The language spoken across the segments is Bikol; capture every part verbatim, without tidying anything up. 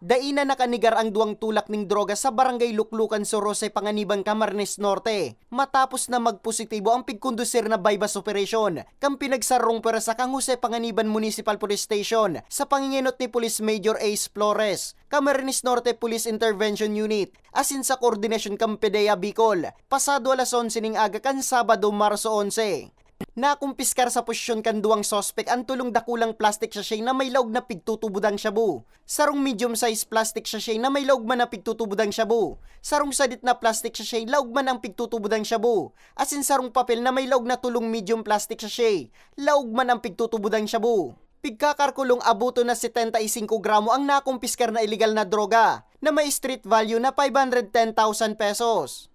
Dai na nakanegar ang duwang tulak ning droga sa Barangay Luklukan Sur, Jose Panganiban, Camarines Norte, matapos na magpositibo ang pigkondusir na buy-bust operation kan pinagsarong pwersa kan Jose Panganiban Municipal Police Station sa pangengenot ni Police Major Ace Flores, Camarines Norte Police Intervention Unit, asin sa koordinasyon kan PDEA Bicol, pasado alas onse ning aga kan Sabado, Marso onse. Nakumpiskar sa posisyon kan duwang suspek an tolong dakulang plastic sachet na may laog na pigtutubodang shabu, sarong medium-sized plastic sachet na may laog man na pigtutubodang shabu, sarong sadit na plastic sachet laog man ang pigtutubodang shabu, asin sarong papel na may laog na tolong medium plastic sachet, laog man ang pigtutubodang shabu. Pigkakalkulong aboton na setenta y cinco gramo ang nakumpiskar na iligal na droga na may street value na five hundred ten thousand pesos.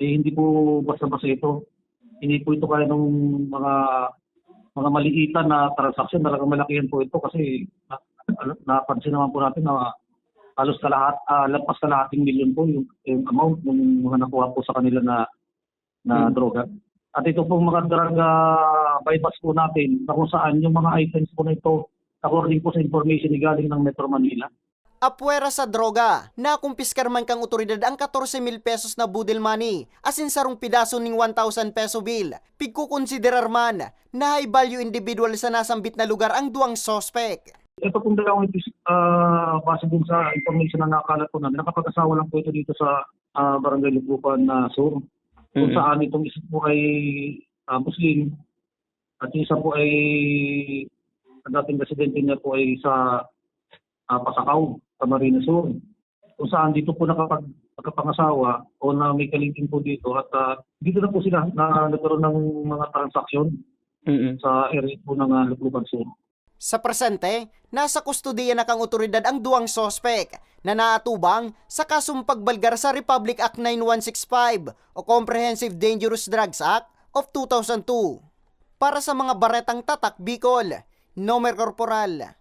Eh, hindi po basta-basta ito. Hindi po ito kaya ng mga mga maliitan na transaksyon. Talagang malakihan po ito kasi na, napansin naman po natin na halos kalahat, ah, lampas kalahating milyon po yung, yung amount ng mga nakuha po sa kanila na na Hmm. droga. At ito pong mga drug ah, buy-bust po natin na kung saan yung mga items po na ito, according po sa information ni galing ng Metro Manila. Apwera sa droga, nakumpiskar man kan otoridad ang katorse mil pesos na boodle money, asin sarong pidaso ning one thousand peso bill. Pigkukonsiderar man na high value individual sa nasambit na lugar ang duwang suspek. Ito pong dalawang ito, ah, base dun sa information na nakalat po namin, nakapag-asawa lang po ito dito sa ah, Barangay Luklukan na Sur. Kung Mm. saan itong isa po ay ah, Muslim at yung isa po ay ang dating residente niya po ay sa ah, Pasakaw, Camarines Sur. Kung saan dito po nakapag, nakapangasawa o na may kalibing po dito at ah, dito na po sila na nagkaroon ng mga transaksyon Mm. sa area po ng ah, Luklukan Sur. Sa presente, nasa kustodiya na kan otoridad ang duwang suspek na naatubang sa kasong pagbalgar sa Republic Act nine one six five o Comprehensive Dangerous Drugs Act of two thousand two. Para sa mga baretang Tatak Bicol, Nomer Corporal.